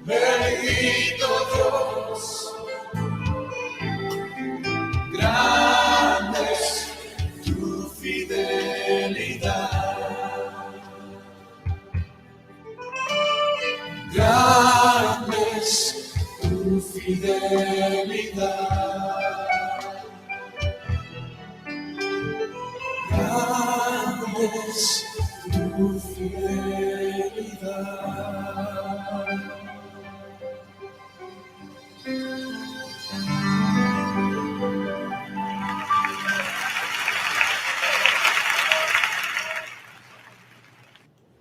Bendito Dios, grande es tu fidelidad. Grande es tu fidelidad. Grande es tu fidelidad.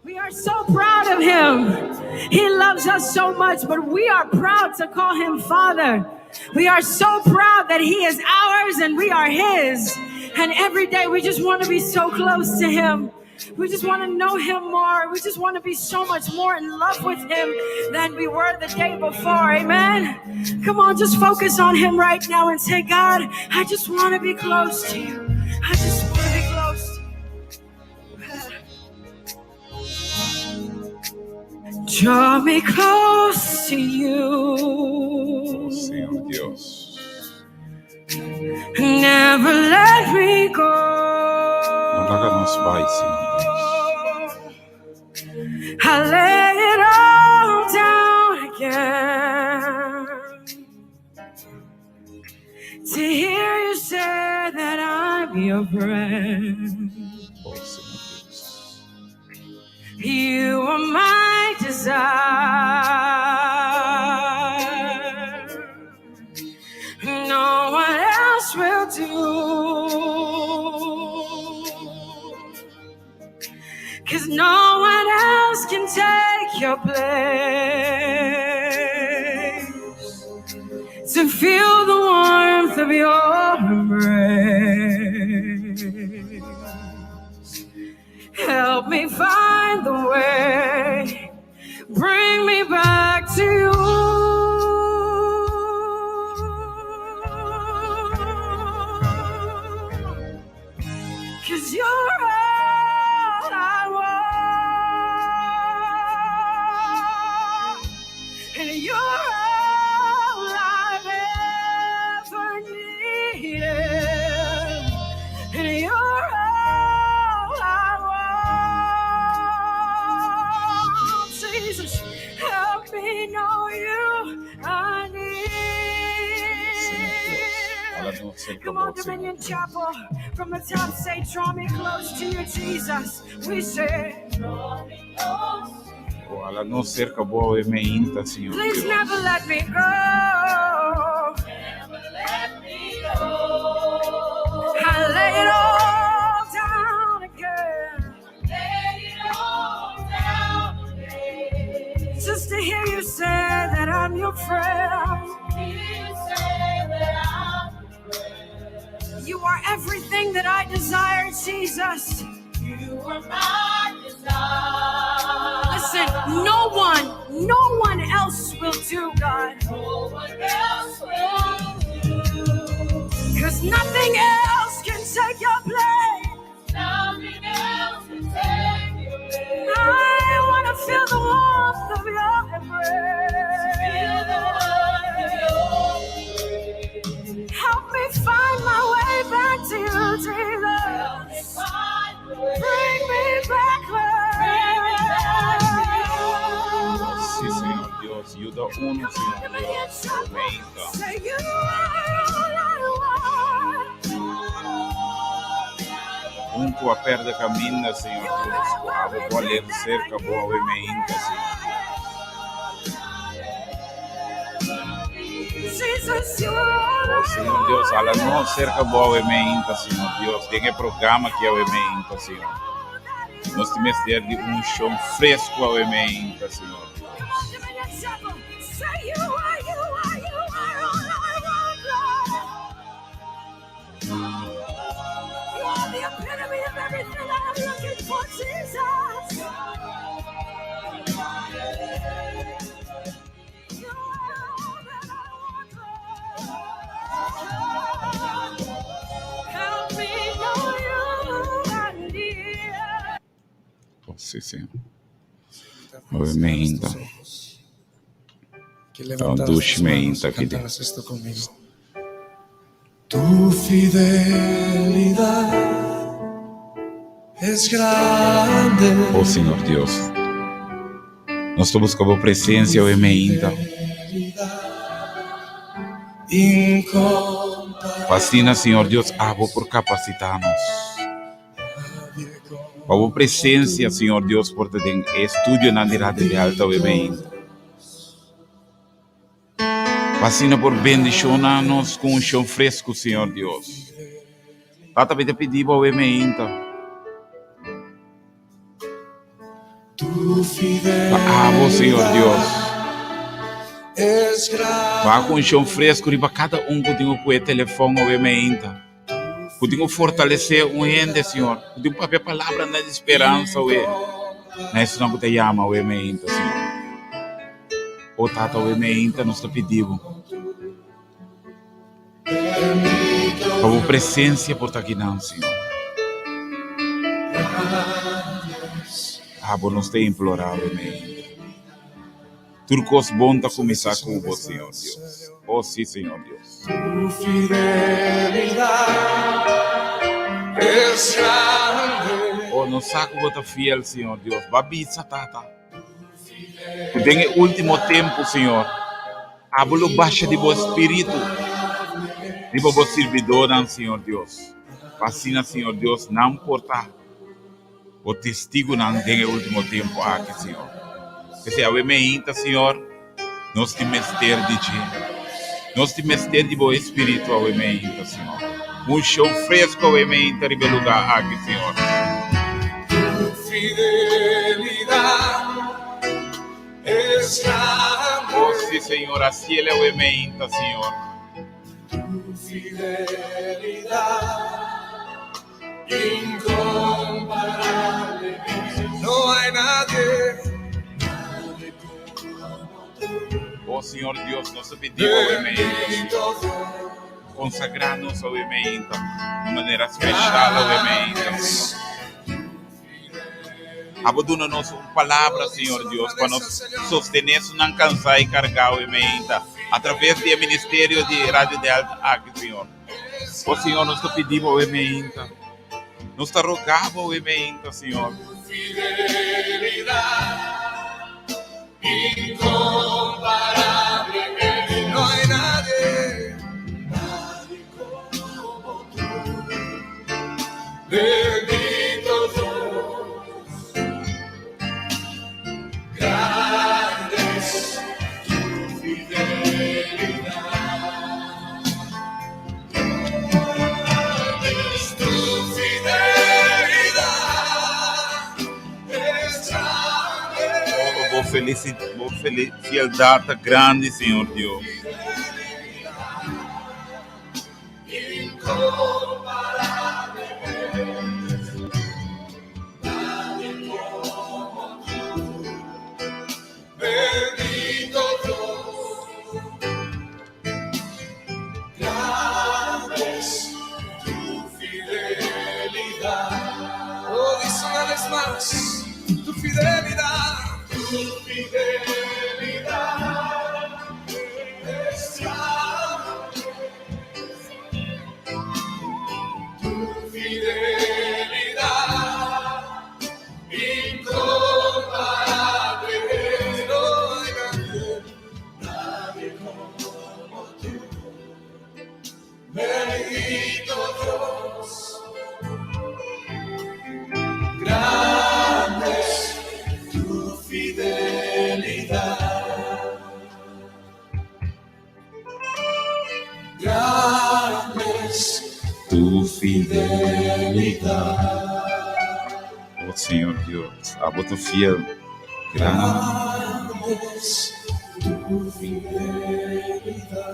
We are so proud of him. He loves us so much, but we are proud to call him Father. We are so proud that he is ours and we are his. And every day we just want to be so close to him. We just want to know him more. We just want to be so much more in love with him than we were the day before. Amen. Come on, just focus on him right now and say, God, I just want to be close to you. I just want to be close to you. Draw me close to you. Oh, Señor Dios. Never let me go. No laga nos bai, Señor Dios. I lay it all down again to hear you say that I'm your friend. Oh, Señor Dios. You are my desire. No one else will do. Cause no one else can take your place. To feel the warmth of your embrace. Help me find the way. Bring me back to you. Cause you're all I want. And you're all I've ever needed. And you're all I want. Jesus, help me know you. I Señor Dios. need. Háblanos cerca Come on, vos, Señor Dominion Dios. Chapel. From the top, say, Draw me close to you, Jesus. We say, Oh, háblanos cerca vos, me inta, Señor Please Dios. never let me go. I lay it all down again. Just to hear you say that I'm your friend. You are everything that I desire, Jesus. You are my desire. Listen, no one, no one else will do, God. No one else will do. Cause nothing else can take your place. Nothing else can take your place. I want to feel the warmth of your Feel the warmth of embrace. your embrace. Help me find my way back to you, Help me Jesus. find the way. Bring me back, Bring me back to Lord. Sí, Señor Dios. Yuda uno, Come on, Señor Dominion Dios. Chapel. Me inta. Say you are all I want. Un ku a pèrdè kaminda, Señor Dios. Ku abo por hal'é serka bo me inta, Señor Dios. Jesus, you are all Oh, I Señor Dios, want. hala nos serka bo me inta, Señor Dios. Den e programa aki me inta, Señor. Nos tin mester di unshon fresku me inta, Señor Come on, Dios. Dominion Chapel. Say you are, you are, you are all I want, Lord. You are the epitome of everything I am looking for, Jesus. You are all that I want, Lord. Help me know you I need. Oh, sí, Señor. Awe meinta. Ta un dushi meinta aki di. Tu fidelidad es grande. O Señor Dios, nos ta busca bo presencia awe meinta. Pa asina, Señor Dios, abo por capacita nos. Pa bo presencia, Señor Dios, por ta den e estudionan di Radio Delta awe meinta. Pa asina por bendiciona nos cu uncion fresco, Señor Dios. Tata, mi ta pidi bo awe meinta. Pa abo, Señor Dios. Pa cu uncion fresco riba cada un cu tin cu e telefon awe meinta. Cu tin cu fortalece un hende, Señor. Cu tin cu papia palabranan di speransa awe na esunnan cu ta yama awe meinta, Señor. O Tata, awe meinta nos ta pidi Bo pa Bo presencia por ta akinan, Señor. Abo nos ta implora awe meinta. Tur kos bon ta kuminsá ku bo, Señor Dios. O sí, Señor Dios. Tu fidelidad es grande. O nos sa ku bo ta fiel, Señor Dios. Bo a bisa, Tata, ku den e último tempu, Señor, abo lo basha di bo spiritu riba bo sirbidónan, Señor Dios, pa asina, Señor Dios, nan por ta Bo testigunan den e ultimo tempu aki, Señor. P'esei awe meinta, Señor, nos tin mester di dje. Nos tin mester di Bo Espiritu awe meinta, Señor. Un shon fresco awe meinta riba e lugá aki, Señor. Tu fidelidad es grande. Oh, sí, Señor, haciele awe meinta, Señor. Tu fidelidad Incomparable no hay nadie, nadie como tú. Oh Señor Dios, nos ta pidi bo awe meinta, Señor. Consagra nos awe meinta di manera special awe meinta, Señor. Abo duna nos un palabra, Señor Dios, pa nos sostene esunnan cansa y carga awe meinta a traves di e ministerio di Radio Delta aki, Señor. O Señor, nos ta pidi bo awe meinta. Nos ta roga bo awe meinta, Señor. Fidelidad incomparable es. No hay nadie, nadie como tú. Bendito Dios. Grande es tu fidelidad. Grande es tu fidelidad. Es grande. Oh, bo felici, bo feli, fieldad ta grandi, Señor Dios. Bendito Dios, grande es tu fidelidad. Oh, dice una vez más, tu fidelidad, tu fidelidad es grande. Tu fidelidad incomparable es. No hay nadie, nadie como tú. Bendito Dios, grande es tu fidelidad. Grande es tu fidelidad. Oh Señor Dios, abo ta fiel. Grande es tu fidelidad.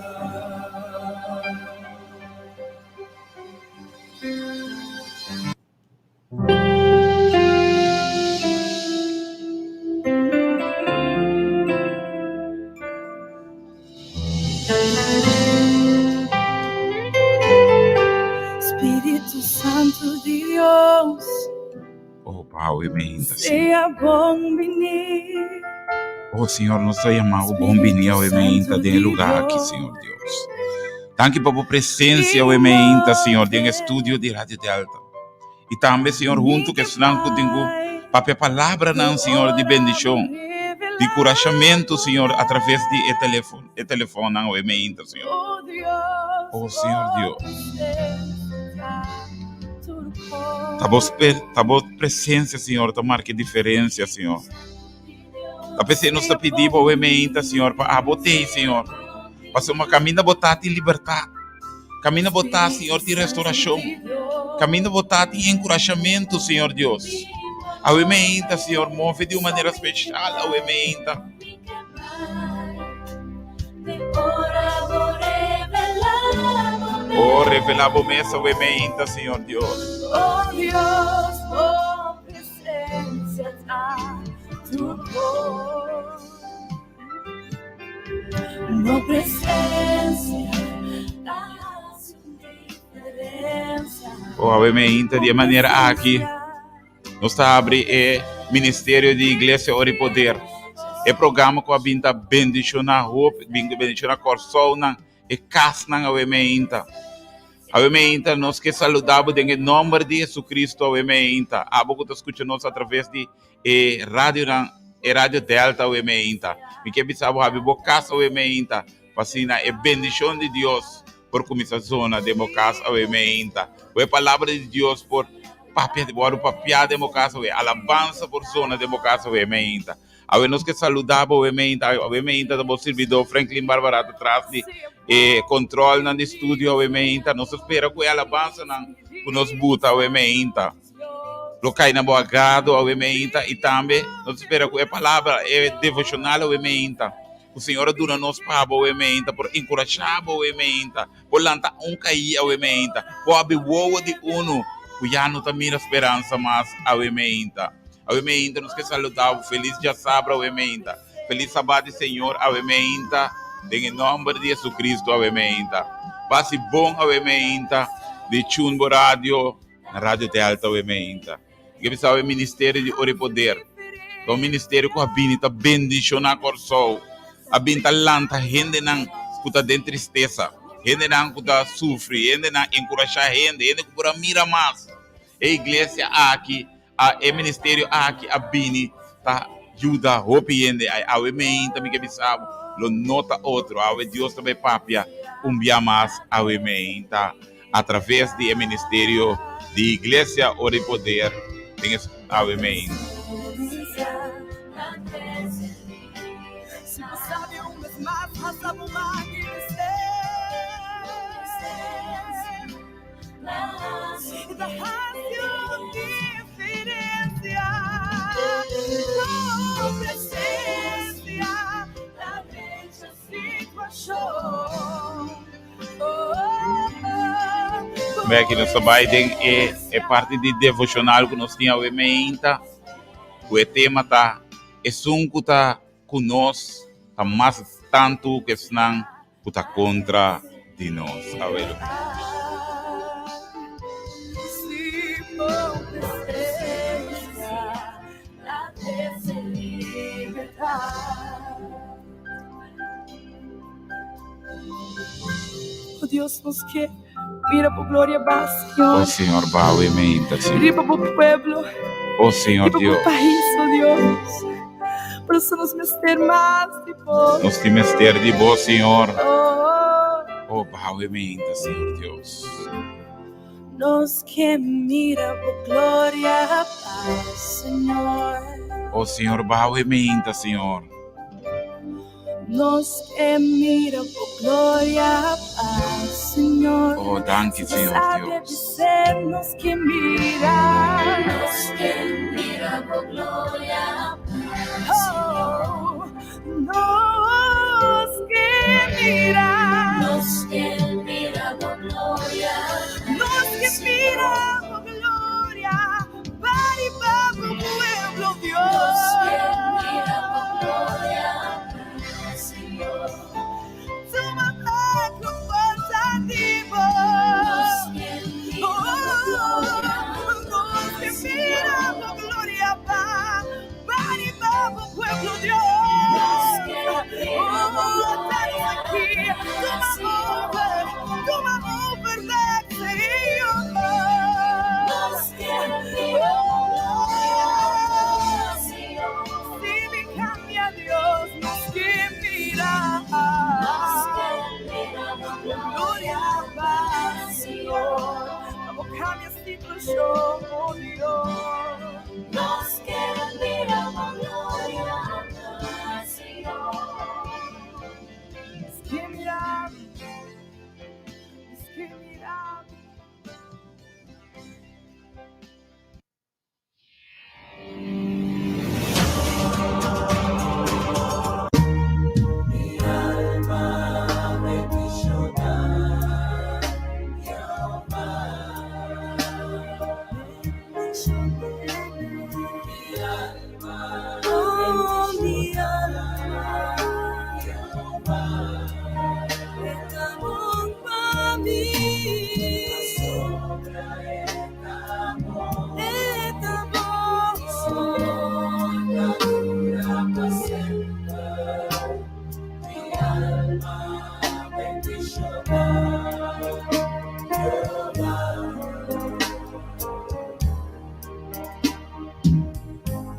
Spiritu Santu di Dios. Oh, pa awe meinta, Sea bon bini. Oh Señor, nos ta yama bo bon bini awe meinta den e lugar aki, Señor Dios. Danki pa bo presencia awe meinta, Señor, den e studio di Radio Delta. I tambe, Señor, huntu ku esnan ku tin ku papia palabranan, Señor, di bendishon, di kurashamentu, Señor, atraves di e telefon, e telefonnan awe meinta, Señor. Oh, Señor Dios. Ta bo, ta bo presencia, Señor, ta marka e diferencia, Señor. Ta p'esei nos ta pidi bo awe meinta, Señor, pa abo t'ei, Señor. Pasobra kaminda bo ta tin libertat. Kaminda bo ta, Señor, tin restaurashon. Kaminda bo ta tin enkurashamentu, Señor Dios. Awe meinta, Señor, move di un manera speshal awe meinta. Oh, revelá bo mes awe meinta, Señor Dios. Oh Dios, bo presencia ta tur kos. Bo presencia ta hasi un diferencia. Oh, awe meinta di e manera aki nos ta habri e Ministerio di Iglesia Ora i Poder. E programa ku a bin ta bendishoná hopi, bin bendishoná Kòrsounan, e kasnan awe meinta. Awe meinta nos ke saluda bo den e nòmber di Jesucristo awe meinta. Abo ku ta skucha nos atraves di e radionan, e Radio Delta awe meinta. Mi ke bisa bo habri bo kas awe meinta pa asina e bendishon di Dios por kuminsá zona den bo kas awe meinta. Ku e palabra di Dios por papia, wòrdu papiá den bo kas awe. Alabansa por zona den bo kas awe meinta. Awe nos ke saluda bo awe meinta, awe meinta ta bo sirbidor Franklin Barbara ta tras di e controlnan di studio awe meinta. Nos ta spera ku e alabansanan ku nos buta awe meinta lo kai na bo agrado awe meinta i tambe nos ta spera ku e palabra, e devoshonal awe meinta ku Señor a duna nos pa bo awe meinta por enkurashá bo awe meinta, por lanta un kaí awe meinta, por habri wowo di unu ku ya no ta mira speransa mas awe meinta. Awe meinta nos ke saluda bo. Felis djasabra awe meinta. Felis sabat di Señor awe meinta. Den e nomber di Jesucristo awe meinta. Basi bon awe meinta di tune bo radio na Radio Delta awe meinta. Mi ke bisa awe ministerio di Ora y Poder ta un ministerio ku a bini ta bendiciona Kòrsou. A bini ta lanta hendenan ku ta den tristesa, hendenan ku ta sufri, hendenan enkurashá hende, hende ku por a mira mas. E iglesia aki A E ministerio aki a bini ta yuda hopi hende. Ai awe meinta mi ke bisa bo, lo no ta otro. Awe Dios ta bay papia un bia mas awe meinta a traves di e ministerio di Iglesia Ora y Poder den es awe meinta. Beki nos ta bai den e e parti di devocional ku nos tin awe meinta ku e tema ta esun ku ta ku nos ta mas tantu ku esnan ku ta kontra di nos. Awelo. Oh Dios, nos ke mira bo gloria ba, Señor. Oh Señor, ba awe meinta, Señor. Riba bo pueblo. Oh Señor Riba Dios. bo pais, oh Dios. Por eso nos mester mas di bo. Nos tin mester di bo, Señor. Oh, Oh, ba awe meinta, Señor Dios. nos ke mira bo gloria ba, Señor. Oh Señor, ba awe meinta, Señor. Nos ke mira bo gloria, pa Señor. Oh, danki, Señor Dios. Nos ke mira. Nos ke mira bo gloria, oh, nos ke mira. Nos ke mira bo gloria. Nos ke mira bo gloria. Pariba bo pueblo, Dios. Nos ke mira bo gloria, Señor. Tuma bek lo fuerza di bo. Nos ke mira bo gloria. Nos ke mira bo gloria, pa. Pariba bo pueblo, Dios. Oh Dios. Nos ke mira bo gloria, Señor. Nos ke mira, nos ke mira.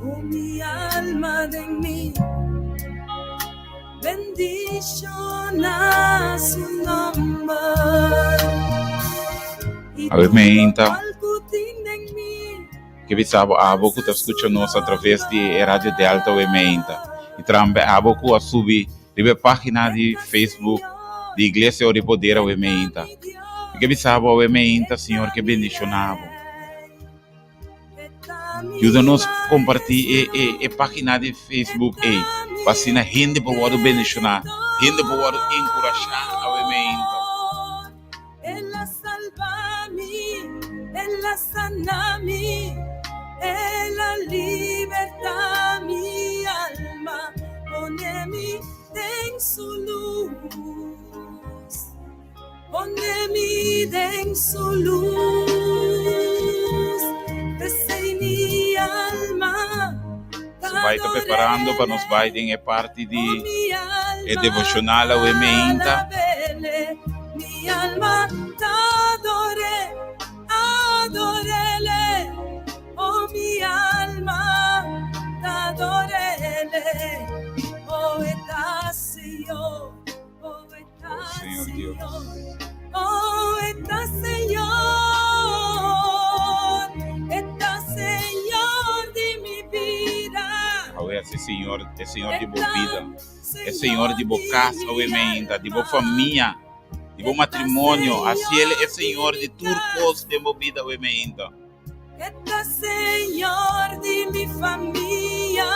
Oh, mi alma den mi, bendiciona su nomber. Awe meinta. Ke bisa bo abo ku ta skucha nos atraves di e Radio Delta awe meinta. I trambe abo ku a subi riba e página di Facebook di Iglesia Ora i Poder awe meinta. Mi ke bisa bo awe meinta Señor ke bendishoná bo. Yuda nos kompartí e e e página di Facebook ei pa asina hende por wòrdu bendishoná, hende por wòrdu enkurashá awe meinta. El a salba mi, El a sana mi, El a liberta mi alma, pone mi den su luz, pone mi den su luz, p'esei mi alma Nos bai ta preparando pa nos bai den e parti di e devocional awe meinta. Mi alma t'ador'é, ador'é, oh mi alma t'ador'é, oh e ta Señor, oh e ta Oh, Señor Dios. Señor, oh e ta Señor, e ta Señor di mi bida. Awe e Señor, e Señor di bo bida, e Señor di bo cas awe meinta, di bo famia, di bo matrimonio. Así El e Señor di tur cos den bo bida awe meinta. E ta Señor di mi famia,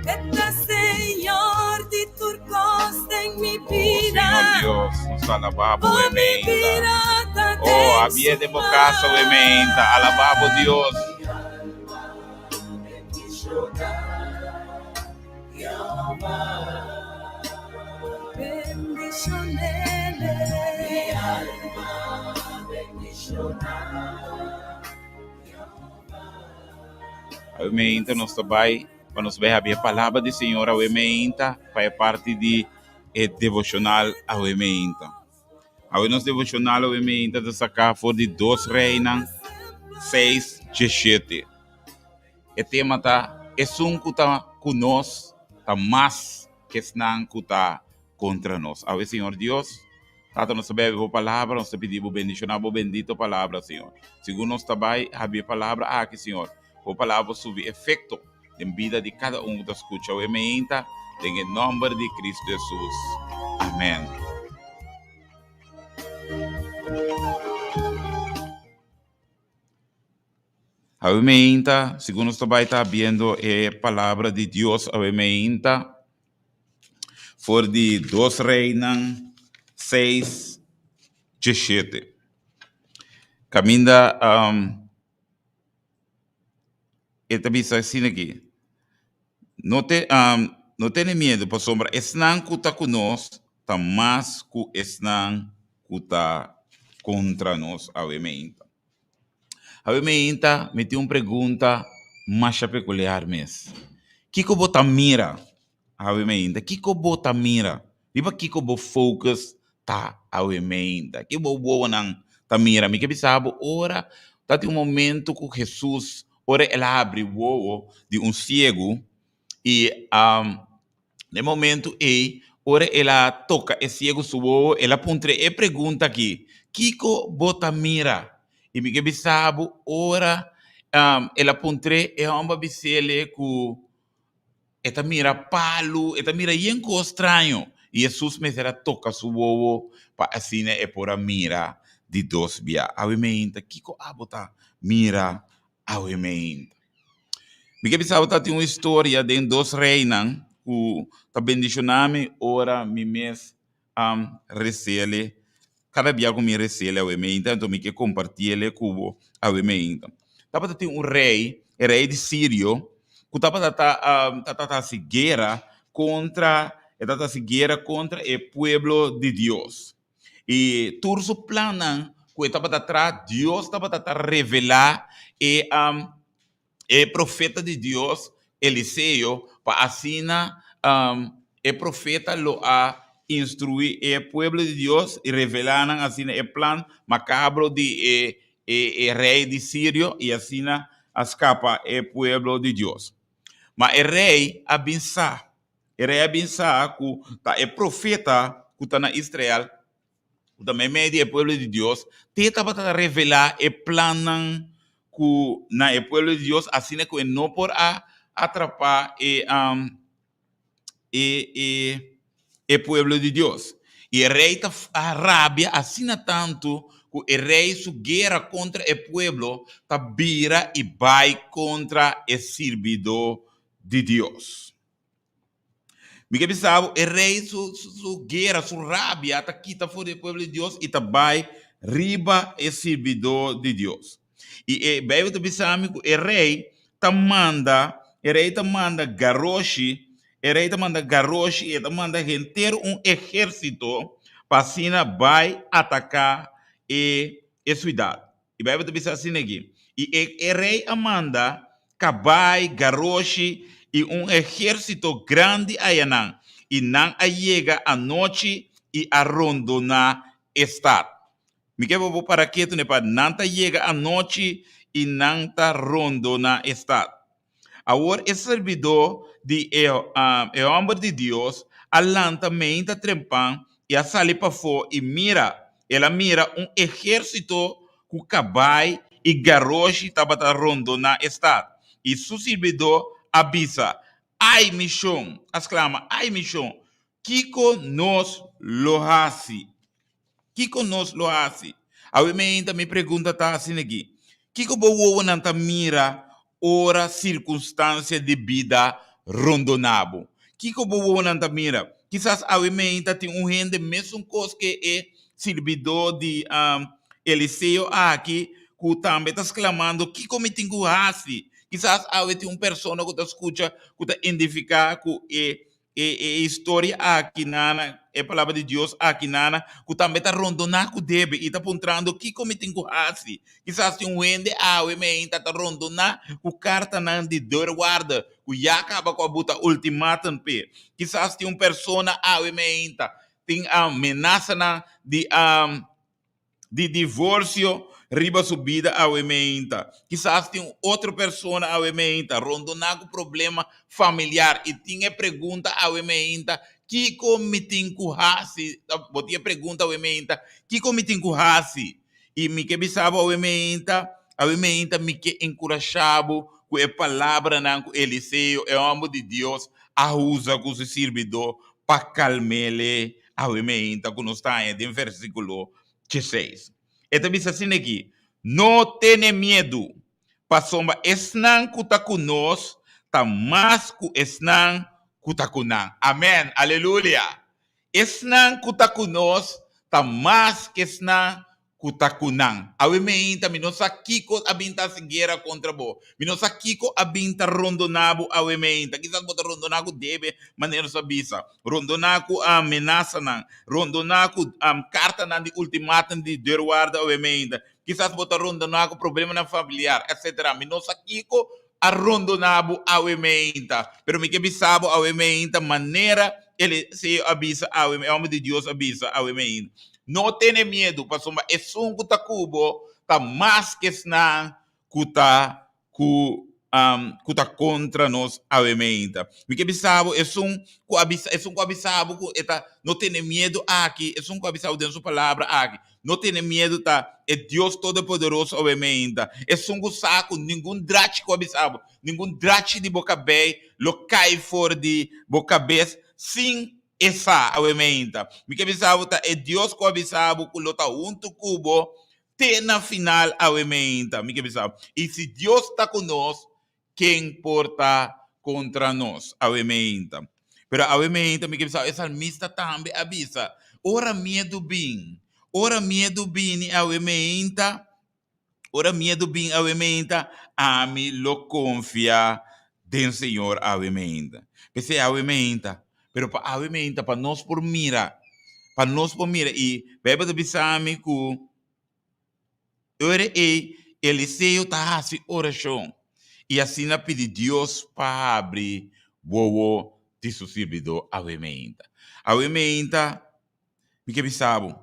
E ta Señor di tur cos den mi Oh, bida. Señor Dios, nos ta alabá bo Oh, awe mi meinta. bida ta Oh, den abie su den bo cas awe meinta, alabá bo Dios. Awe meinta nos ta bai pa nos bai habia palabra di Señor awe meinta pa e parti di e devocional awe meinta. Awe nos devocional awe meinta ta saca for di Dos Reinan 6 17. E tema ta Esun ku ta ku nos ta mas ku esnan ku ta kontra nos. Awe Señor Dios, Tata nos ta bebe bo palabra, nos ta pidi bo bendiciona bo bendito palabra, Señor. Segun nos ta bai habri e palabra aki, Señor, bo palabra por subi efecto den bida di cada un ku ta scucha awe meinta, den e nomber di Cristo Jesus. Amen. Awe meinta, segun nos ta bai ta habiendo e palabra di Dios awe meinta, for di Dos Reinan seis djeshete. Kaminda e ta bisa asina aki, No te no tene miedu pasobra esnan ku ta ku nos ta mas ku esnan ku ta kontra nos awe meinta. Awe meinta mi tin un pregunta masha pekuliar mes. Kiko bo ta mira awe meinta? Kiko bo ta mira? Riba kiko bo focus ta awe meinta? Ki bo wowonan ta mira? Mi ke bisa bo ora ta tin un momento ku Hesus ora el a habri wowo di un siegu i Den momento ei, ora el a toka e siegu su wowo, el a puntra e pregunta aki, Kiko bo ta mira? I mi ke bisa bo ora el a puntr'é, e hòmber a bis'é ku e ta mira palu, e ta mira yen kos straño. I Hesus mester a toka su wowo pa asina e por a mira di dos bia. Awe meinta, kiko abo ta mira awe meinta? Mi ke bisa bo ta tin un historia den Dos Reinan ku ta bendishoná mi ora mi mes resele, kada bia ku mi resele awe meinta, anto mi ke kompartiele ku bo awe meinta. Tabata tin un rei, e rei di Sirio, ku tabata ta tabata hasi guera kontra, e tabata hasi guera kontra e pueblo di Dios. I tur su plannan ku e tabata traha, Dios tabata ta revelá e e profeta di Dios Eliseo pa asina e profeta lo a instruí e pueblo di Dios i revelá nan asina e plan makabro di e e rei di Sirio i asina a skapa e pueblo di Dios. Ma e rei a bin sa, e rei a bin sa ku ta e profeta ku ta na Israel ku ta meimei di e pueblo di Dios, te tabata revelá e plannan ku na e pueblo di Dios asina ku e no por a atrapá e e e e pueblo di Dios. I e rei ta a rabia asina tantu ku e rei su guera kontra e pueblo ta bira i bai kontra e sirbidó di Dios. Mi ke bisa bo, e rei su, su guera, su rabia ta kita for di e pueblo di Dios i ta bai riba e sirbidó di Dios. I e Beibel ta bisa mi ku e rei ta manda, e rei ta manda garoshi, e rei ta manda garoshi i e ta manda henter un ehérsito pa asina bai ataká e e siudat. E Bijbel ta bisa asina aki, I e e rei a manda kabai, garoshi i un ehérsito grandi ayanan, i nan a yega anochi i a rondoná e stat. Mi ke pa bo para ketu ne pa nan ta yega anochi i nan ta rondoná e stat. Awor e sirbidó di e e hòmber di Dios a lanta meinta trempan i a sali pafó i mira, el a mira un ehérsito ku kabai i garoshi tabata rondoná e stat. I su sirbidó a bisa, Ai, mi shon! A sklama, Ai, mi shon! Kiko nos lo hasi? Kiko nos lo hasi? Awe meinta mi pregunta ta asina aki, Kiko bo wowonan ta mira ora sirkunstansia di bida rondoná bo? Kiko bo wowonan ta mira? Kisas awe meinta tin un hende mesun kos ke e sirbidó di Eliseo aki ku tambe ta sklamando, Kiko mi tin ku hasi? Kisas awe tin un persona ku ta skucha ku ta identifiká ku e E e historia aki nana, e palabra di Dios aki nana, ku tambe ta rondoná ku debe i ta puntrando kiko mi tin ku hasi. Kisas tin un hende awe meinta ta rondoná ku kartanan di deurwaarder ku ya kaba ku a buta ultimatum p'e. Kisas tin un persona awe meinta tin amenasanan di di divorcio riba su bida awe meinta. Kisas tin un otro persona awe meinta rondoná ku problema familiar i tin e pregunta awe meinta, Kiko mi tin ku hasi? Bo tin e pregunta awe meinta, Kiko mi tin ku hasi? I mi ke bisa bo awe meinta, awe meinta mi ke enkurashá bo ku e palabranan ku Eliseo, e hòmber di Dios, a usa ku su sirbidó pa kalm'é Awe meinta ku nos ta haña den versíkulo dieseis. E ta bisa asina aki, No tene miedu, pasobra esnan ku ta ku nos ta mas ku esnan ku ta ku nan. Amèn! Aleluya! Esnan ku ta ku nos ta mas ku esnan ku ta ku nan. Awe meinta mi no sa kiko a bin ta hasi guera kontra bo. Mi no sa kiko a bin ta rondoná bo awe meinta. Kisas bo ta rondoná ku debe, manera nos a bisa, rondoná ku amenasanan, rondoná ku kartanan di ultimatum di deurwaarder awe meinta. Kisas bo ta rondoná ku problemanan familiar, etcetera. Mi no sa kiko a rondoná bo awe meinta, pero mi ke bisa bo awe meinta manera Eliseo a bisa awe, e hòmber di Dios a bisa awe meinta, No tene miedu, pasobra esun ku ta ku bo ta mas ku esnan ku ta ku um, ku ta kontra nos awe meinta. Mi ke bisa bo, esun ku a bisa, esun ku a bisa bo ku e ta no tene miedu aki, esun ku a bisa bo den su palabra aki, no tene miedu ta e Dios Todopoderoso awe meinta. Esun ku sa ku ningun drachi ku a bisa bo, ningun drachi di bo kabei lo kai for di bo kabes sin e sa awe meinta. Mi ke bisa bo ta e Dios ku a bisa bo ku lo ta huntu ku bo Te na final awe meinta, mi ke bisa, i si Dios ta ku nos, ken por ta kontra nos awe meinta? Pero awe meinta mi ke bisa, e salmista tambe a bisa, ora miedu bin, ora miedu bini awe meinta, ora miedu bin awe meinta, ami lo konfia den Señor awe meinta. P'esei awe meinta, Pero pa awe meinta, pa nos por mira, pa nos por mira, i Bijbel ta bisa mi ku ora ei Eliseo ta hasi orashon i asina pidi Dios pa habri wowo di su sirbidó awe meinta. Awe meinta, mi ke bisa bo,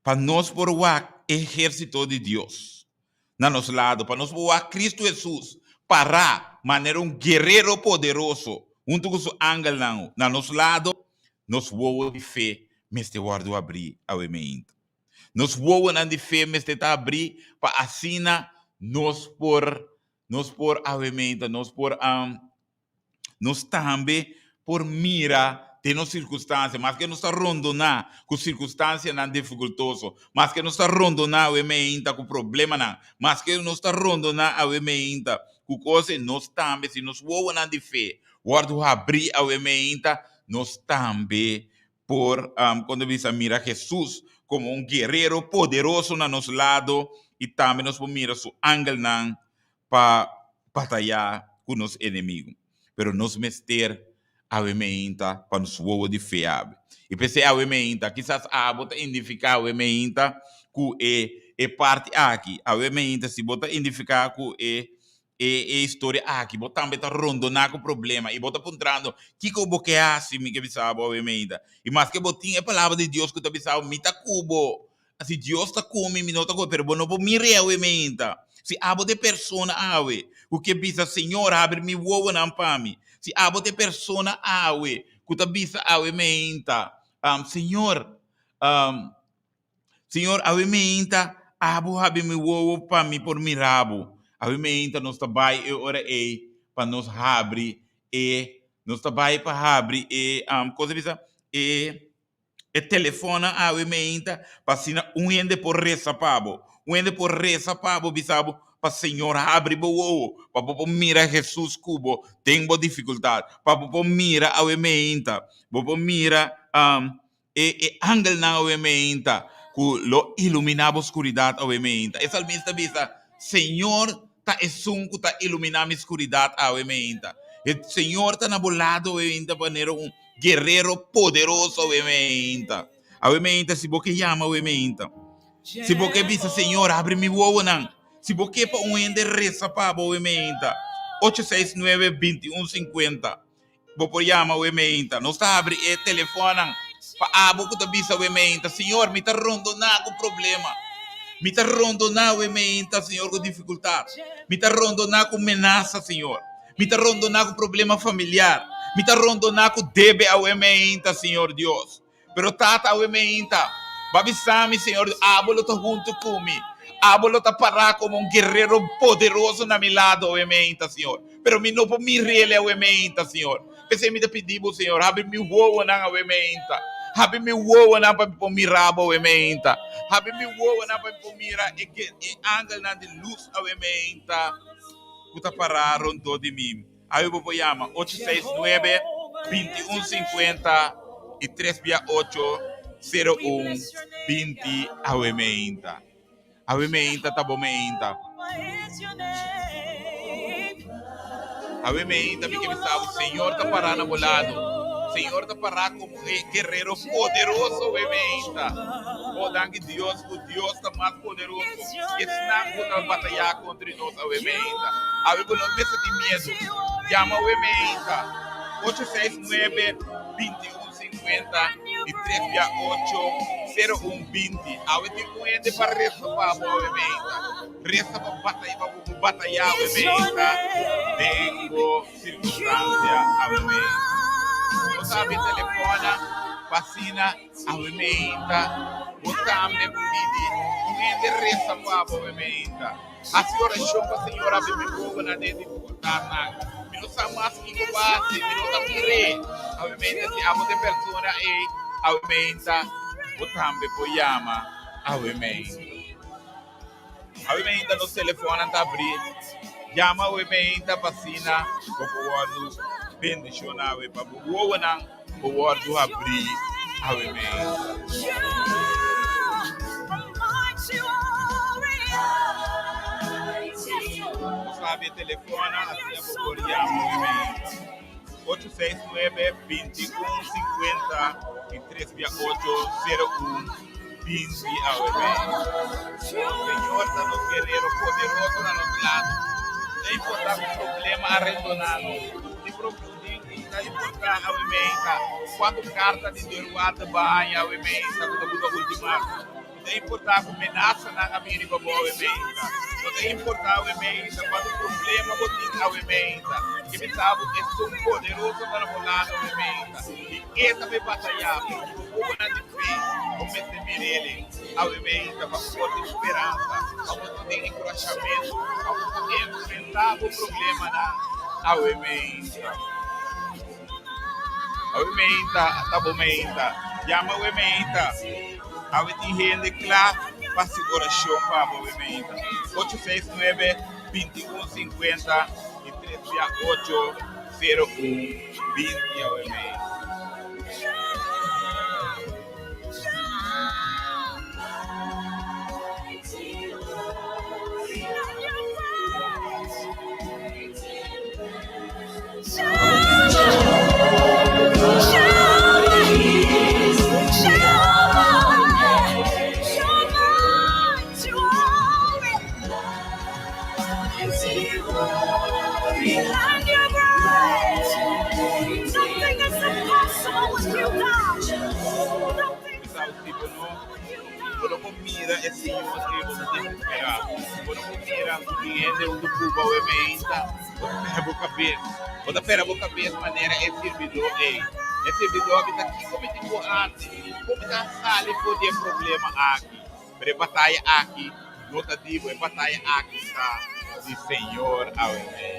pa nos por wak e ehérsito di Dios na nos lado, pa nos por wak Cristo Hesus pará manera un guerero poderoso huntu ku su angelnan na nos lado, nos wowo di fe mester wòrdu abrí awe meinta. Nos wowonan di fe mester ta abrí pa asina nos por nos por awe meinta, nos por Nos tambe por mira den nos sirkunstansia, maske nos ta rondoná ku sirkunstansianan difikultoso, maske nos ta rondoná awe meinta ku problemanan, maske nos ta rondoná awe meinta ku kos, nos tambe, si nos wowonan di fe wòrdu habrí awe meinta, nos tambe por, kon ta bisa, mira Hesus komo un guerero poderoso na nos lado i tambe nos por mira su angelnan pa batayá ku nos enemigu. Pero nos mester awe meinta pa nos wowo di fe habri. I p'esei awe meinta, kisas abo ta identifiká awe meinta ku e e parti aki. Awe meinta si bo ta identifiká ku e e e historia aki, bo tambe ta rondoná ku problema i bo ta puntrando, Kiko bo ke hasi? Mi ke bisa bo awe meinta. I maske bo tin e palabra di Dios ku ta bisa bo, Mi ta ku bo. Si Dios ta ku mi, mi no ta ku bo, pero bo no por mir'é awe meinta. Si abo ta e persona awe ku ke bisa, Señor, habri mi wowonan pa mi. Si abo ta e persona awe ku ta bisa awe meinta, Señor, Señor, awe meinta abo habri mi wowo pa mi por mira bo. Awe meinta nos ta bai e ora ei pa nos habri e, nos ta bai pa habri e, kon ta bisa, e. E telefonnan awe meinta pa asina un hende por resa pa bo. Un hende por resa pa bo, bisa bo pa Señor habri bo wowo, pa bo por mira Hesus ku bo den bo difikultat, pa bo por mira awe meinta, bo por mira e e angelnan awe meinta ku lo iluminá bo skuridat awe meinta. E salmista bisa, Señor ta esun ku ta iluminá mi skuridat awe meinta. E Señor ta na bo lado awe meinta manera un Guerrero poderoso awe meinta. Awe meinta si bo ke yama awe meinta. Si bo ke bisa Señor abri mi wowonan. Si bo ke pa un hende resa pa bo awe meinta. 869 2150. Bo por yama awe meinta. Nos ta abri e telefonnan pa abo ku ta bisa awe meinta Señor mi ta rondona ku problema. Mi ta rondona awe meinta Señor ku difikultat. Mi ta rondona ku menasa Señor. Mi ta rondoná ku problema familiar. Mi ta rondoná ku debe awe meinta, Señor Dios. Pero Tata, awe meinta, bo a bisa mi, Señor Dios, abo lo ta huntu ku mi. Abo lo ta pará komo un guerrero poderoso na mi lado awe meinta, Señor. Pero mi no por mir'el awe meinta, Señor. P'esei mi ta pidi bo, Señor, habri mi wowonan awe meinta. Habri mi wowonan pa mi por mira bo awe meinta. Habri mi wowonan pa mi por mira e angelnan di lus awe meinta. ku ta pará rondó di mi. Awe bo por yama ocho seis nuebe, 21 50 i tres bia ocho, sero un, 20 awe meinta. Awe meinta ta bo meinta. Awe meinta mi ke bisa bo, Señor ta pará na bo lado. Señor ta pará komo e guerrero poderoso awe meinta. Oh, danki Dios ku Dios ta mas poderoso ku esnan ku ta batayá kontra nos awe meinta. Awe bo no mester tin miedu. Yama awe meinta. 869 2150 i 3 bia 8 0120. Awe tin un hende pa resa pa bo awe meinta. Resa pa bataya pa bo por bataya awe meinta den bo sirkunstansia awe meinta. Bo sabi telefona pa asina awe meinta bo tambe pidi un hende resa pa bo awe meinta. Hasi orashon pa Señor habri mi bobonan den difikultatnan. Mi no sa mas kiko pa hasi, mi no ta mir'é. Awe meinta si abo ta e persona ei, awe meinta bo tambe por yama awe meinta. Awe meinta nos telefonnan ta abrí. Yama awe meinta pa asina bo por wòrdu bendishoná awe, pa bo wowonan por wòrdu habrí awe meinta. Bo sabi e telefonnan, asina bo por yama awe meinta. 869 21 50 i 3 bia 8 01. Binti awe mei. Señor ta nos guerrero poderoso na nos lado. No importa cu problema a retorna nos, ni no importa awe mei ta cuanto carta di deurwaarde bo a haña awe mei ta cu ta buta ultimatum. No importa cu menasanan a bini pa bo awe mei ta. No ta importa awe mei ta cuanto problema bo tin awe mei ta. Ke bisa bo esun poderoso ta na bo lado awe mei ta. I e ta bay bataya, pero ku bo bobonan di fe, bo mester mir'el awe meinta pa bo por tin speransa, pa bo por tin enkurashamentu, pa bo por enfrentá bo problemanan awe meinta. Awe meinta ta bo meinta. Yama awe meinta. Awe tin hende kla pa hasi orashon pa bo awe meinta. 869 21 50 i 3 bia 8 0 1 20 awe mei. Bo no por mira e Señor ei, bo ta desesperá. Bo no por mira ku tin hende huntu ku bo awe meinta. Bo ta pera bo kabes. Bo ta pera bo kabes manera e sirbidó ei. E sirbidó a bisa, Kiko mi tin ku hasi? Kon mi ta sali for di e problema aki? Pero e bataya aki no ta di bo, e bataya aki ta di Señor awe mei.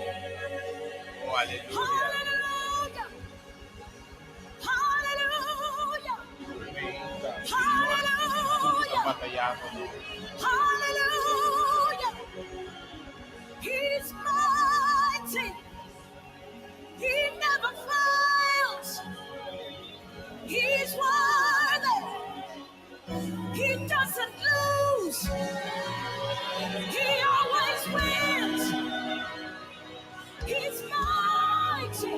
Oh, aleluya! Awe mei ta Señor esun ku ta batayá pa nos. He doesn't lose. He always wins. He's mighty.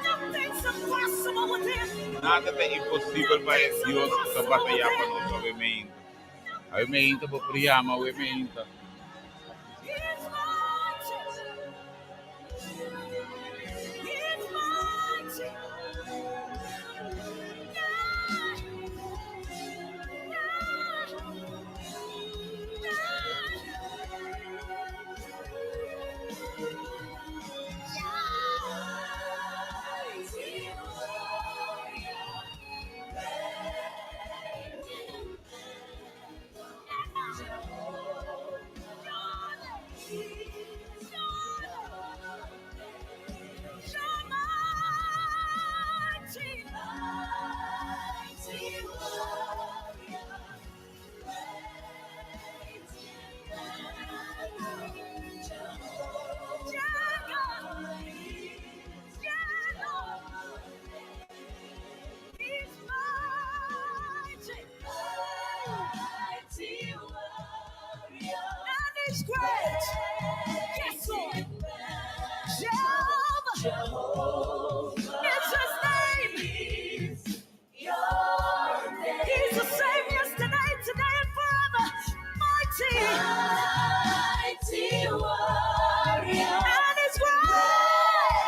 Nothing's impossible with him. Nada ta imposibel pa e Dios ku ta batayá pa nos awe meinta. Awe meinta bo por yama awe meinta. He's mighty. He's mighty. He's great. Yes, Lord. Jehovah. It's his name. He's the same yesterday, today, and forever. Mighty. Mighty warrior. And he's great.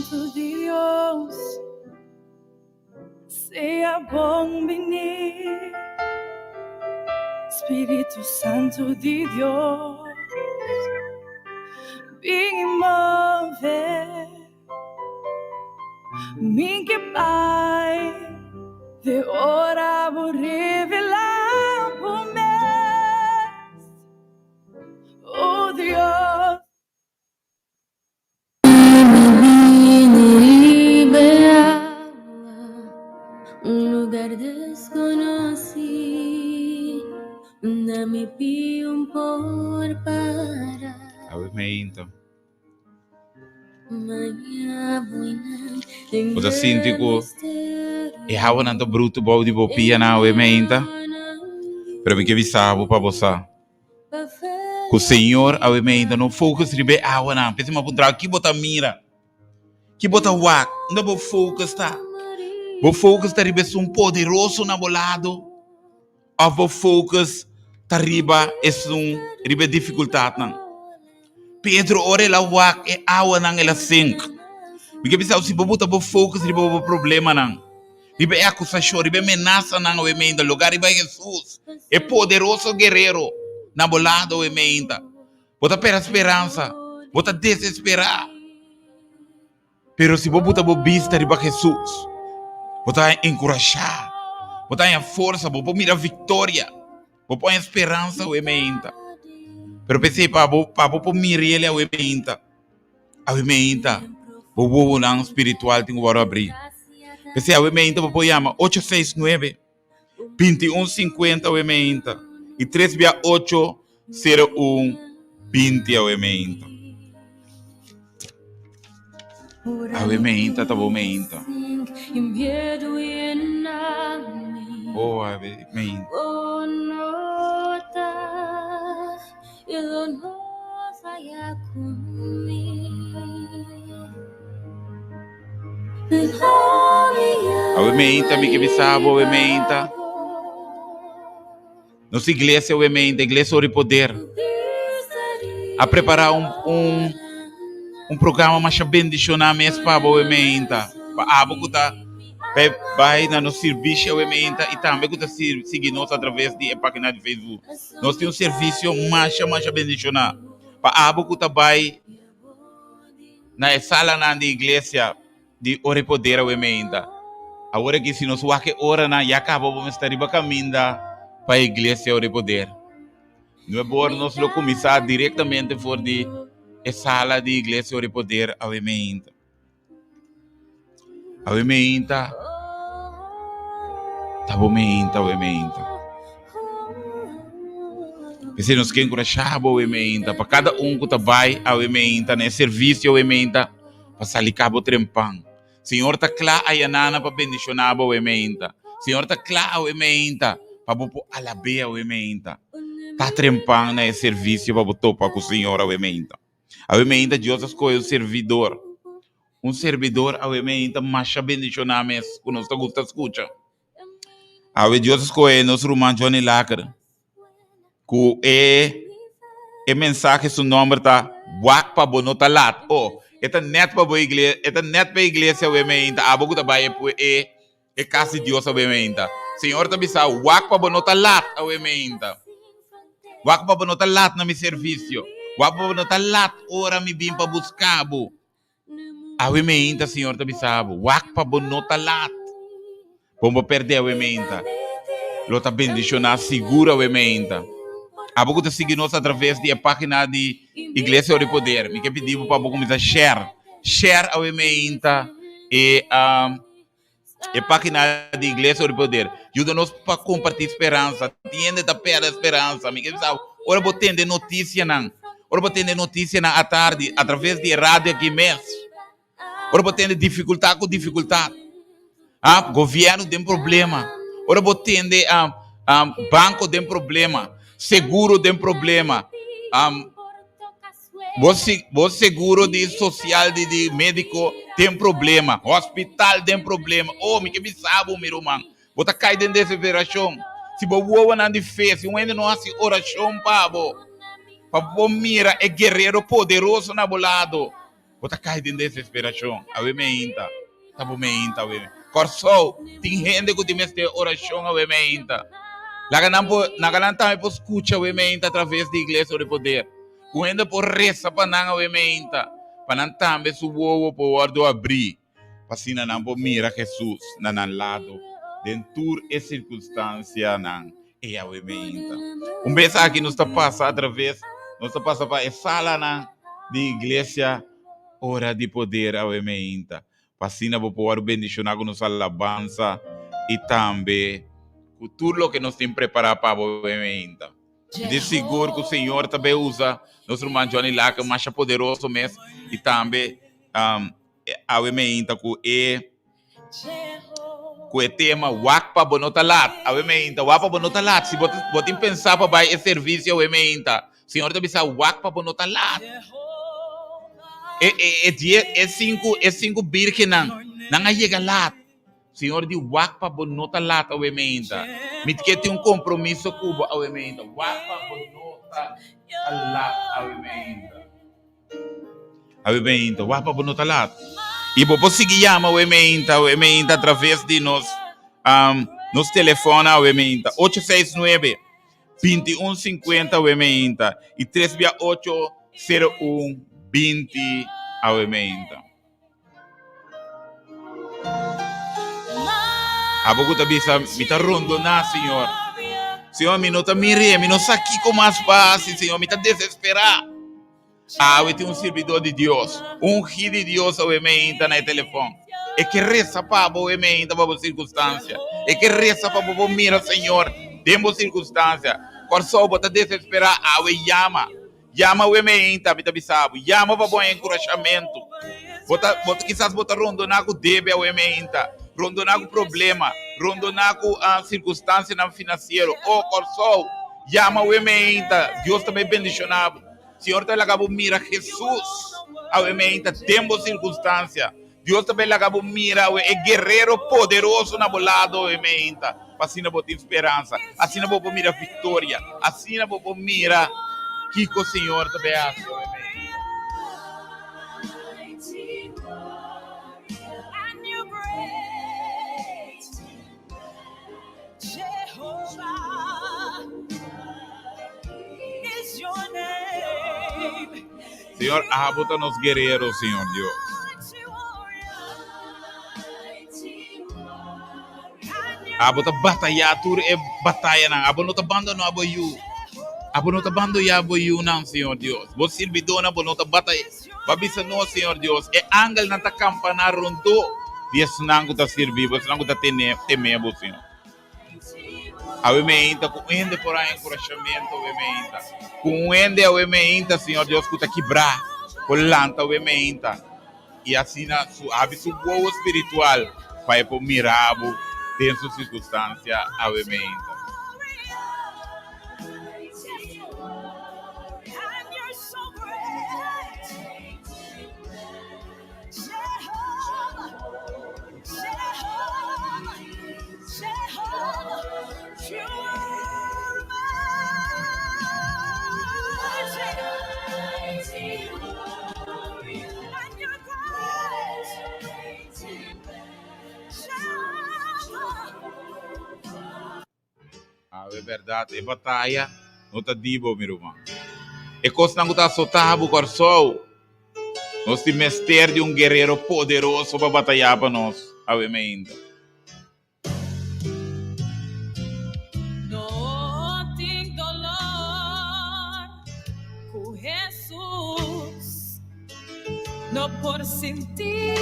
Santo di Dios, sea bon bini. Spiritu Santo di Dios, bin move. Mi ke bai te ora bo revelá bo mes, oh Dios. Awe meinta. Bo ta sinti ku e hawanan ta brutu bou di bo pianan awe meinta? Pero mi ke bisa bo pa bo sa ku Señor awe meinta no focus riba e awanan. P'esei mi a puntra bo, ki bo ta mira? Ki bo ta wak? Unda bo focus ta? Bo focus ta riba esun poderoso na bo lado? Of bo focus ta riba esun riba e dificultadnan? Pedro ora el a wak e awanan el a sink. Mi ke bisa si bo buta bo focus riba bo problemanan, riba e acusacion, riba e menasanan awe meinta, lugar riba Jesus, e poderoso guerero na bo lado awe meinta, bo ta pera speransa, bo ta desespera. Pero si bo buta bo bista riba Hesus, bo ta haña enkurashá, bo ta haña forsa, bo por mira viktoria, bo por haña speransa awe meinta. Pero p'esei pa bo pa bo por mira el awe meinta, awe meinta bo wowonan spiritual tin ku wòrdu abrí. P'esei awe meinta bo por yama ocho seis nuebe, 21 50 awe meinta i tres bia ocho sero un 20 awe meinta. Awe meinta ta bo meinta. Oh awe meinta. Awe meinta mi ke bisa bo awe meinta. Nos iglesia awe meinta, Iglesia Ora y Poder, a prepara un un un programa masha bendiciona mes pa bo awe meinta. Pa abo ku ta Bai bai na nos sirbishi awe meinta y tambe ku ta sigui nos a traves di e pagina di Facebook. Nos tin un servisio masha masha bendishoná pa abo ku ta bai na e salanan di iglesia di Ora i Poder awe meinta. Awor aki si nos wak e oranan ya kaba bo mester riba kaminda pa e iglesia Ora i Poder. Nuebe ora nos lo kuminsá direktamente for di e sala di iglesia Ora i Poder awe meinta. Awe meinta ta bo meinta awe meinta. P'esei nos ke enkurashá bo awe meinta pa kada un ku ta bai awe meinta na e servisio awe meinta pa sali ka bo trempan. Señor ta kla ayanana pa bendishoná bo awe meinta. Señor ta kla awe meinta pa bo por alab'é awe meinta. Ta trempan na e servisio pa bo topa ku Señor awe meinta. Awe meinta Dios a skohe un servidor. Un servidor awe meinta masha bendishoná mes ku nos ta gusta skucha. Awe Dios a skohe nos ruman Johnny Laker ku e e mensahe su nòmber ta Wak pa bo no ta lat. Oh, e ta nèt pa bo igle e ta nèt pa e iglesia awe meinta abo ku ta bai e e E kas di Dios awe meinta. Señor ta bisa, Wak pa bo no ta lat awe meinta. Wak pa bo no ta lat na mi servisio. Wak pa bo no ta lat ora mi bin pa buska bo. Awe meinta Señor ta bisa bo, Wak pa bo no ta lat. Bo no perde awe meinta. Lo ta bendishoná sigur awe meinta. Abo ku ta sigui nos atraves di e página di Iglesia Ora di Poder, mi ke pidi bo pa bo kuminsá share. Share awe meinta e. E página di Iglesia Ora di Poder yuda nos pa kompartí speransa. Tin hende ta pèrdè speransa. Mi ke bisa bo, ora bo tende notisianan, ora bo tende notisianan atardi atraves di e radio aki mes, ora bo tende difikultat ku difikultat, ah, gobièrnu den problema, ora bo tende banko den problema, seguro den problema, Bo si bo seguro di social di di medico den problema, hospital den problema. Oh, mi ke bisa bo mi ruman, bo ta kai den desesperacion. Si bo wowonan di fe, si un hende no hasi oracion pa bo, pa bo mira e guerrero poderoso na bo lado. Bo ta kai den desesperashon. Awe meinta. Ta bo meinta awe. Kòrsou, tin hende ku tin mester orashon awe meinta. Laga nan por, laga nan tambe por skucha awe meinta atraves di Iglesia Ora di Poder. Ku hende por resa pa nan awe meinta, pa nan tambe su wowo por wòrdu abrí, pa asina nan por mira Hesus na nan lado den tur e sirkunstansianan e awe meinta. Un bes aki nos ta pasa atraves, nos ta pasa pa e salanan di Iglesia Ora di Poder awe meinta, pa asina bo por wòrdu bendishoná ku nos alabansa i tambe ku tur loke nos tin prepará pa bo awe meinta. Mi tin sigur ku Señor ta bay usa nos ruman Johnny Laker masha poderoso mes i tambe awe meinta ku e ku e tema wak pa bo no ta lat. Awe meinta wak pa bo no ta lat. Si bo bo tin pensa pa bai e servisio awe meinta, Señor ta bisa wak pa bo no ta lat. E e e die e sinku e sinku birgennan nan a yega lat. Señor di wak pa bo no ta lat awe meinta. Mi ke tin un compromiso cu bo awe meinta. Wak pa bo no ta lat awe meinta. Awe meinta, wak pa bo no ta lat. Y bo por sigui yama awe meinta, awe meinta a traves di nos um, nos telefon awe meinta. 869 2150 awe meinta y 3 via 8 01 20 awe meinta. Abo ku ta bisa, mi ta rondoná, Señor. Señor, mi no ta mir'é, mi no sa kiko mas pa hasi, Señor, mi ta desesperá. Awe tin un sirbidor di Dios, un ungí di Dios awe meinta na e telefòn. E ke resa pa bo awe meinta pa bo sirkunstansia. E ke resa pa bo por mira Señor den bo sirkunstansia. Kòrsou, bo ta desesperá, awe yama. Yama awe meinta, mi ta bisa bo. Yama pa bo enkurashamentu. Bo ta, bo ta, kisas bo ta rondoná ku debe awe meinta, rondoná ku problema, rondoná ku sirkunstansianan finansiero. O Kòrsou, yama awe meinta. Dios ta bai bendishoná bo. Señor ta laga bo mira Hesus awe meinta den bo sirkunstansia. Dios ta bai laga bo mira awe e guerero poderoso na bo lado awe meinta, pa asina bo tin speransa, asina bo por mira viktoria, asina bo por mira kiko Señor ta bai hasi awe meinta. Señor, abo ta nos guerero, Señor Dios. Abo ta bataya tur e batayanan. Abo no ta bandoná bo yu. Abo no ta bandoná bo yunan, Señor Dios. Bo sirbidónan bo no ta bataya. Bo a bisa nos, Señor Dios, e angelnan ta kampaná rondó di esnan ku ta sirbi bo, esnan ku ta tene, teme bo, Señor. Awe meinta ku un hende por haña enkurashamentu awe meinta. Ku un hende awe meinta, Señor Dios, ku ta kibrá, por lanta awe meinta i asina su habri su wowo spiritual pa e por mira bo den su sirkunstansia awe meinta. Awe bèrdat e bataya no ta di bo, mi ruman. E kosnan ku ta asotá bo Kòrsou, nos tin mester di un guerero poderoso pa batayá pa nos awe meinta. No tin dolor ku Hesus no por sinti.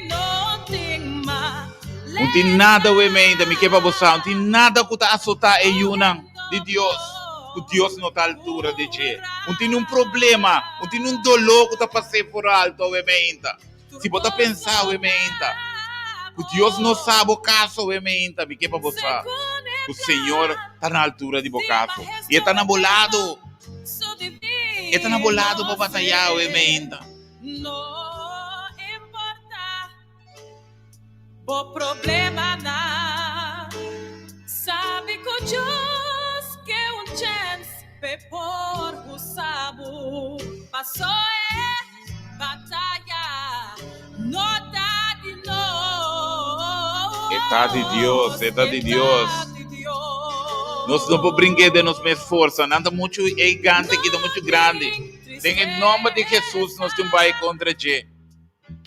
No tin No tin nada we meinta, mi ke pa bo sa, no tin nada ku ta asotá e yunan di Dios, ku Dios no ta altura di dje. No tin un problema, no tin un doló ku ta pas'é por alto awe meinta. Si bo ta pensa awe meinta ku Dios no sa bo kaso awe meinta, mi ke pa bo sa ku Señor ta na altura di bo kaso i e ta na bo lado. E ta na bo lado pa batayá awe meinta. No importa bo problemanan, sabi ku Dios ke un chèns p'e por usa bo. Pasó e bataya no ta di nos. E ta di Dios, e ta di Dios. Nos no por bring'é den nos mes forsa. Nan ta muchu gigante, ki ta muchu grandi. Den e nòmber di Hesus nos tin bai kontra dje.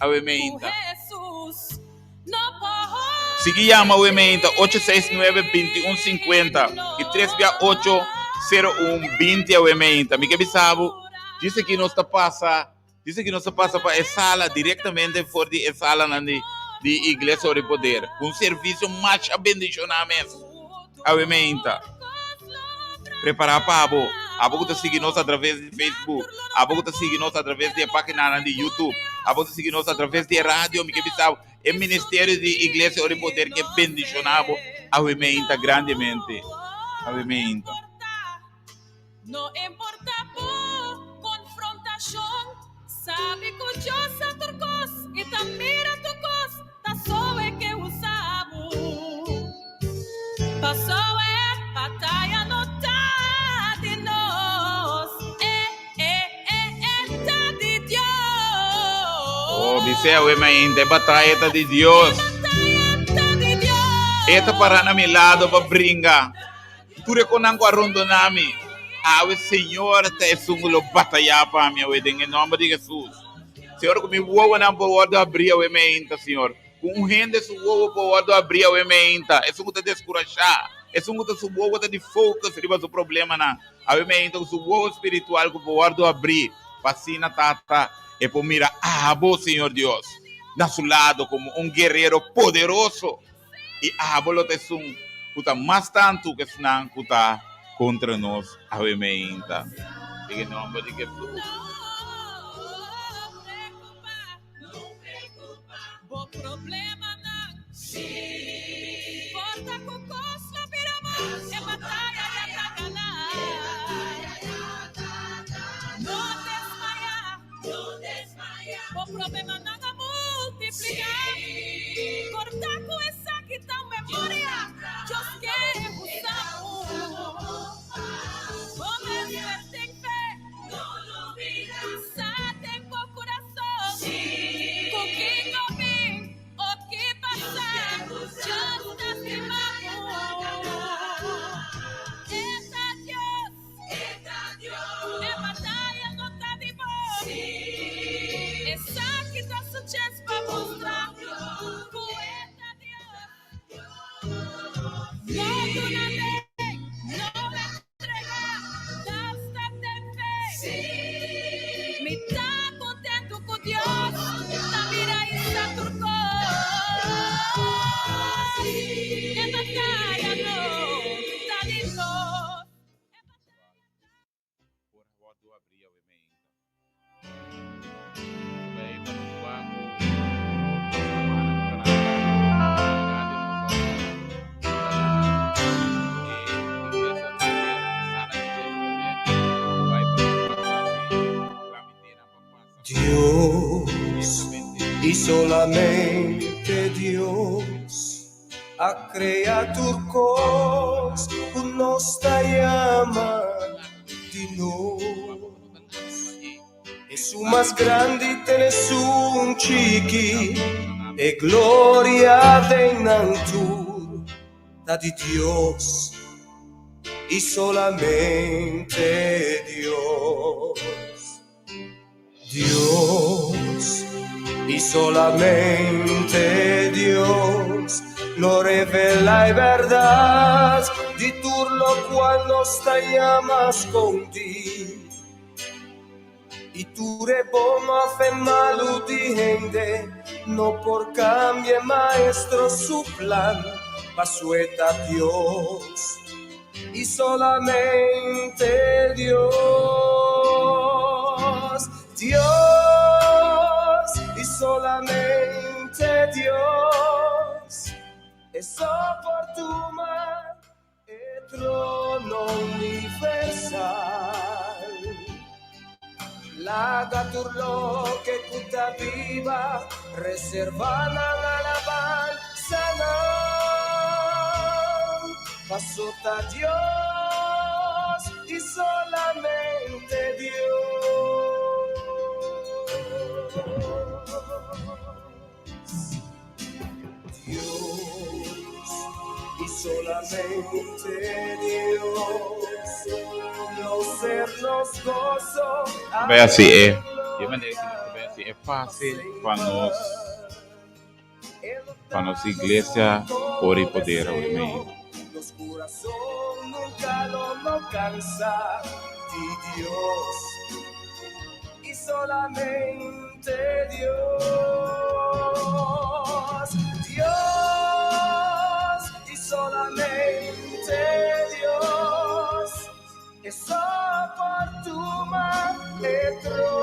Awe meinta. Sigui yama awe meinta 869 2150 i 3 bia 8 01 20 awe meinta. Mi ke bisa bo, djis aki nos ta pasa, djis aki nos ta pasa pa e sala direktamente for di e salanan di di Iglesia Ora di Poder. Ku un servisio masha bendishoná mes awe meinta. Prepará pa bo. Abo ku ta sigui nos atraves di Facebook, abo ku ta sigui nos atraves di e páginanan di YouTube, abo ku ta sigui nos atraves di e radio, mi ke bisa bo, e ministerio di Iglesia Ora di Poder ke bendishoná bo awe meinta grandemente. Awe meinta. No importa bo confrontacion, sabi cu Dios sa tur cos y ta mira tur cos, ta so e ke usa bo. Paso e bataya no ta di nos, e e e e ta di Dios. Oh, bis'é awe mainta, e bataya ta di Dios. E bataya ta di Dios. E ta para na mi lado pa bringa. Tur e konan ku a rondoná mi, awe Señor ta esun ku lo batayá pa mi awe den e nòmber di Hesus. Señor, ku mi wowonan por wòrdu abrí awe meinta, Señor. Ku un hende su wowo por wòrdu abrí awe meinta, esun ku ta deskurashá, esun ku ta su wowo ta di focus riba su problemanan, awe meinta ku su wowo spiritual ku por wòrdu abrí, pa asina, Tata, e por mira abo, Señor Dios, na su lado komo un guerero poderoso. I abo lo ta esun ku ta mas tantu ku esnan ku ta kontra nos awe meinta. Den e nòmber di Hesus. Bo problemanan a multipliká. Corta cu esaki ta un memoria. Dios ke usa bo. Bo mester tin fe. Sa den bo curason. Cu kico bin o ki pasa, Dios ta stima bo. E ta Dios. E bataya no ta di bo. Esaki ta su chens pa mustra ku e ta Dios. No duna den, no entrega, basta ten fe. Mi ta kontentu ku Dios ta mira i sa tur kos. E bataya no ta di nos. Dios y solamente Dios a crea tur cos cu nos ta yama di nos. Esun mas grandi ten esun chiki, e gloria den nan tur ta di Dios y solamente Dios. Dios y solamente Dios lo revela e berdad di tur locual nos ta yama scondi. Y tur e bon of e malu di hende no por cambia e Maestro su plan, paso e ta Dios. Y solamente Dios, Dios, y solamente Dios, es por tuma e trono universal. Laga tur loke ku ta biba reserva nan alabansanan, paso ta Dios y solamente Dios. Dios y solamente Dios, lo ser nos gozo. Bai hasi e. Di manera ku nos ta bai hasi e fásil pa nos iglesia Ora i Poder awe mei. Nos kurason nunka lo no kansa di Dios i solamente Dios, Dios i solamente Dios es por tuma e trono.